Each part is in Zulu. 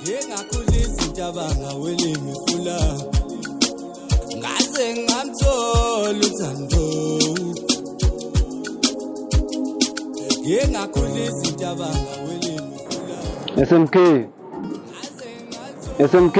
Engakhulisa intaba ngawela imifula. Ngaze ngamthola uthando. Engakhulisa intaba ngawela imifula. SMK. SMK.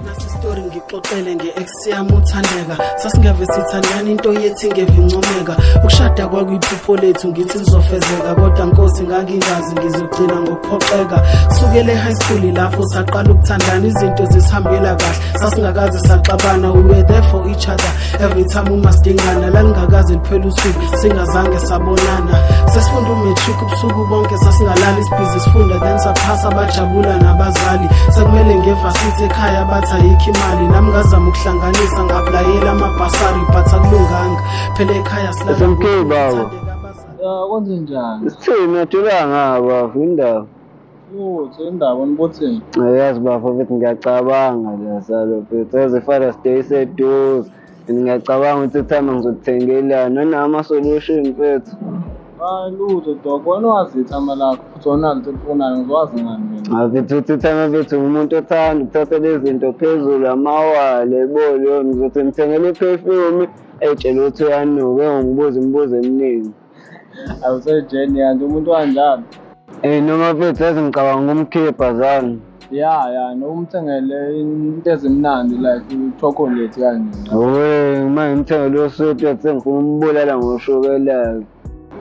Nasi story ngixoxele nge-ex yami uThandeka. Sasingeve sithandana, into yethi ingeve incomeka. Ukushada kwakuyiphupho lethu, ngithi lizofezeka, kodwa nkosi ngangingazi ngizogcina ngokuphoxeka. Sukele e-high school lapho saqala ukuthandana, izinto zisihambela kahle, sasingakaze saxabana. We were there for each other every time uma sidingana. Lalingakaze liphela usuku singazange sabonana. Sesifunda u-matric, ubusuku bonke sasingalali, sibhizi sifunda, then saphasa, bajabula nabazali. Sekumele nge-varsity, ekhaya bathi ayikho imali. Nami ngazama ukuhlanganisa, nga-applyela amabhasari, but akulunganga phela ekhaya silala. SMK, baba. Ya, kwenze njani? Sithini ajulanga bafo indaba. Lutho, indaba nibothini? Yazi bafo mfethu, ngiyacabanga la salo mfethu. Yazi Father's Day iseduze. And ngiyacabanga ukuthi time ngizokuthengelana nonama solution mfethu. Hayi lutho dog, wena wazi ithama lakho futhi wena lutho olufunayo, ngizwazi ngani mina? Mfethu uthi time mfethu umuntu othanda ukuthathela izinto phezulu amawale yabo leyo, ngizothi ngithengele i-perfume etshela ukuthi uyanuka, engibuza imibuzo eminingi. Awusejeni yanti umuntu kanjalo. Eh, noma mfethu yazi ngicabanga ukumkhipha zami. Ya, noma umthengele into ezimnandi like chocolate kanje. Owe, uma ngimthengele uswidi yathi sengifuna umbulala ngoshukela.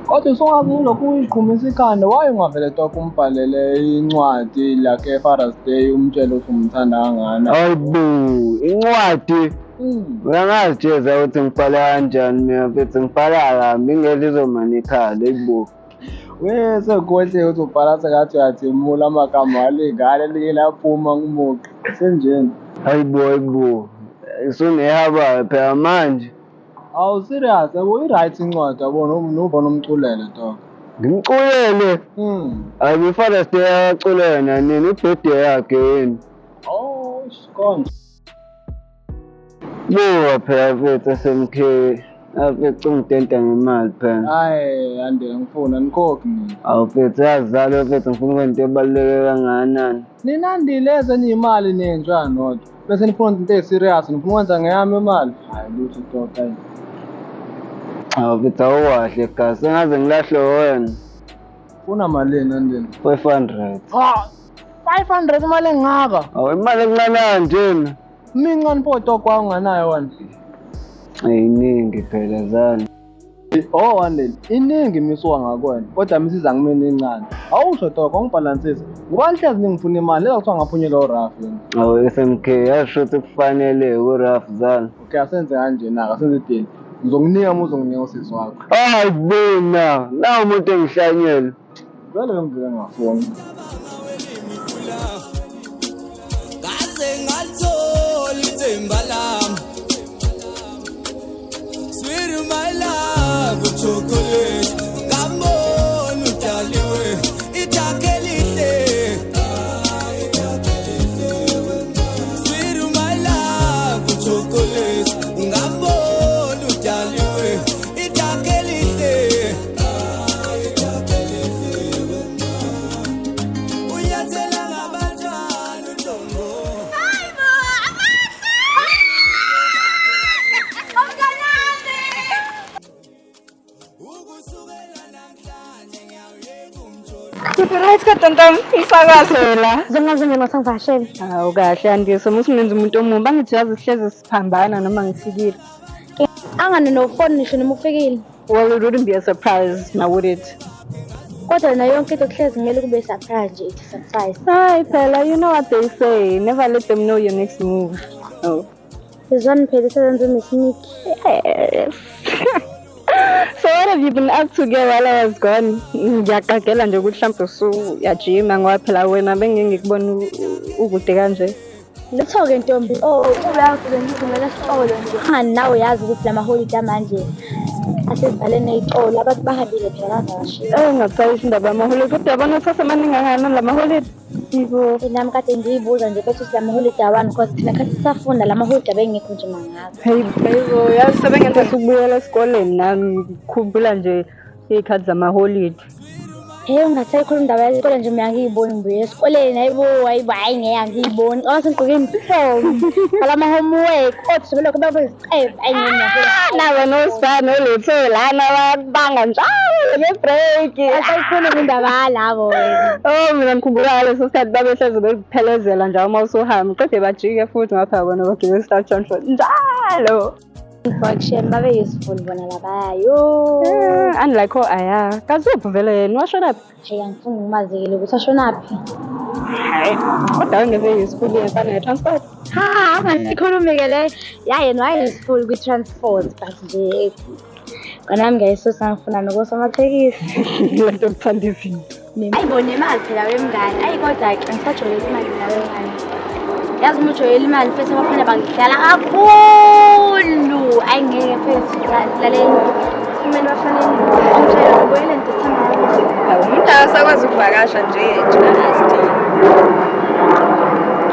Kodwa usungabe ulokhu uyiqhumisa ikhanda, why ungavele dog umbhalele incwadi like e-Father's Day, umtshele ukuthi umthanda kangakanani? Hayibo, incwadi. Uyangazi Jeza ukuthi ngibhala kanjani mina mfethu, ngibhala kabi ingeke izomane ikhala eyibo. We, sekhohliwe ukuthi ubhala sengathi uyathimula amagama alingane elinye laphuma kumuqa. Senjeni. Hayibo, hayibo. Usunehaba phela manje. Awu serious, yabo i-right incwadi yabo nobona umculele dog. Ngimculele. Hayi, i-Father's Day akaculele nini, i-birthday yakhe yini? Oh, konje. Buka phela mfethu SMK. Mfethu ungitenta ngemali phela. Hayi, ande ngifuna nikhokhi mina. Awu mfethu yazalo mfethu, ngifuna ukwenza into ebaluleke kangakanani. Ninandile ezenye imali nenjani nodwa. Bese nifuna into e-serious, nifuna ukwenza ngeyami imali. Hayi lutho dog, hayi. Awu mfethu awukahle gazi, sengaze ngilahle wena. Funa malini andini? 500. Ah, 500 imali engaka. Awu, imali encane kanjena. Mincane pho dog, wawunganayo wena. Iningi phela zani. Oh Wandile, iningi imisuka ngakwena, kodwa misiza kumina incane. Awusho dog, ongibhalansisa. Ngoba nihlezi ningifuna imali, leza kuthiwa ngaphunyelwa uRaf yini. Awu SMK, yasho ukuthi kufanele kuRaf zani. Okay, asenze kanje naka, asenze i-deal. Ngizokunika uma uzonginika usisi wakho. Hayi bona, nawu umuntu engihlanyela. Vele ngivele ngafuni. Ngaze ngalithola ithemba lami. Sweet my love chocolate. Ngambona udaliwe ithakhe elihle. Sweet my love chocolate. Ngambona udaliwe ithakhe elihle. Uyathela ngabanjani untombo. Hayibo, amahle! Umnganami! Ukusukela namhlanje ngiyawuyeka umjolo. Right kodwa ntombi, isakazo la. Zongaze nje ngivakashele. Hawu kahle Andisa, uma usungenza umuntu omubi, angithi yazi sihlezi siphambana noma ngifikile. Angane nofoni ngisho noma ufikile. Well, it wouldn't be a surprise, now would it? Kodwa nayo yonke into kuhlezi kumele kube surprise nje, ithi surprise. Hayi phela, you know what they say, never let them know your next move. Oh. Sizwani phela sezenze une-sneak. Yes. So what have you been up to ke while I was gone? Ngiyaqagela nje ukuthi mhlawumbe usuyajima ngoba phela wena bengeke ngikubone ukude kanje. Lutho-ke ntombi. Oh, uyazi bengizungela esitolo nje. Ngani nawe yazi ukuthi la maholide manje asezivale ney'tolo, abantu bahambile phela bavakashile. Eh, ngakusayisho indaba yamaholide, kodwa yabona uthatha amaningi kangakanani la maholide? Yibo. Nami kade ngiyibuza nje bethi la maholide awani, because thina khathi sisafunda la maholide abengekho nje mangaka. Hey, hayibo, yazi sebengenza ukubuyela esikoleni nami ngikhumbula nje iy'khathi zamaholide. Hey, ungasayikhuluma indaba yesikole nje mina angiyiboni ngibuye esikoleni hayibo hayibo hayi ngeke angiyiboni. Ngoba sengigqoke uniform. Bhala ama-homework, othisha belokhu babezicefe. Hayi ngeke ngiyafika. Nabo nospa noLutho lana babanga njalo nge-break. Asayikhuluma indaba yalabo wena. Oh mina ngikhumbula ngaleso sikhathi babehlezi beziphelezela nje uma usuhamba qede bajike futhi ngapha bona bagibele Star Transport njalo. Function babe useful bona labaya. Yo. Eh, unlike o-Aya, kazuphi vele yena washonaphi? Hey, angifuni ukumazekele ukuthi ashonaphi. Hayi, kodwa wengeve useful yefana ne-transport. Ha, ungasikhulumi-ke le. Ya yena waye-useful kwi-transport but nje kona nami ngiyayisusa ngifuna nokosomathekisi. Le nto yokuthanda izinto. Hayi bo nemali phela wemngane. Ayi kodwa-ke ngisajwayele imali mina wemngane. Yazi uma ujwayele imali mfethu abafana bangidlala kakhulu. Ayi ngeke mfethu lalela. Kumele bafanele ongitshela ngibuyele December. Hawu, umuntu akasakwazi ukuvakasha nje just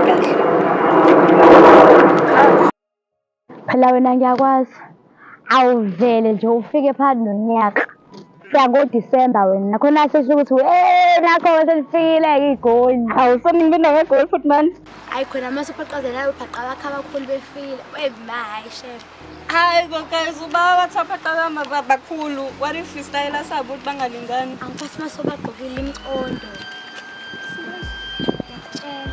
kahle. Phela wena ngiyakwazi. Awuvele nje ufike phakathi nonyaka. Fika ngoDisemba wena. Nakhona sesho ukuthi nakho selifikile igoli. Hawu, seningi nabagoli futhi manje. Hayi khona mase uphaqazelayo uphaqa bakho abakhulu befile. We ma hayi shame. Hayi bo guys, ubaba bathi aphaqa bakhulu. What if isitayela sabo ukuthi bangalingani? Angiphathi mase bagqokile imicondo. Ngiyakutshela.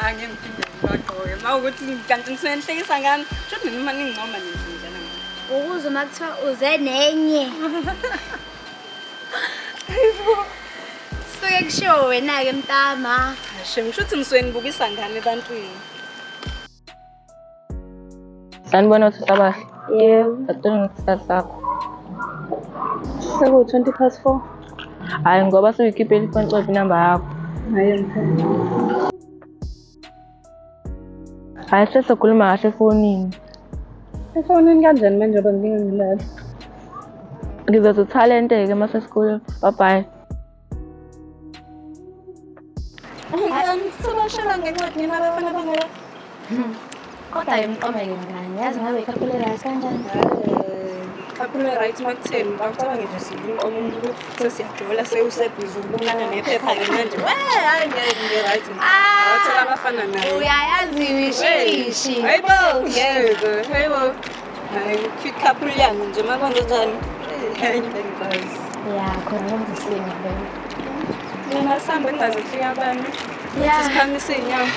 Angeke ngiphinde ngibagqoke. Ma ukuthi kanti nisuke nihlekisa ngami, shuthi nina uma ningincoma nenzenjani ngami. Ukuze uma kuthiwa uze nenye. Suke kushiwo wena-ke mntama. Shem, shuthi nisuke nibukisa ngami ebantwini. Sanibona othisha abahle. Yebo. Sacela ngesikhathi sakho. Sekuwu-4:20. Hhayi ngoba sewuyikhiphele ifoni cophi inamba yakho. Hayi mkhulu. Hhayi sesikhuluma kahle efonini. Efonini kanjani manje ngoba ngidinga ngilale? Ngizothi uthalente-ke uma sesikhuluma. Bye bye. Ngithola ngencwadi nina abafana bangaka. Kodwa yimqomeke mngani, yazi ngabe ikhaphule right kanjani? Kakhulu right makutheni bawucabange nje sibili omunye umuntu sesiyajola sewusebhizi ukubonana nephepha-ke manje. We hayi ngeke ngi-right. Awathola abafana naye. Uyayazi wishiwishi. Hayibo, ngeke. Hayibo. Hayi cute couple yami nje makwenze njani? Hayi ngeke ngikwazi. Ya khona kwenza isilima vele. Mina sihambe kungaze kufike abantu. Ya. Siphamise iy'nyawo.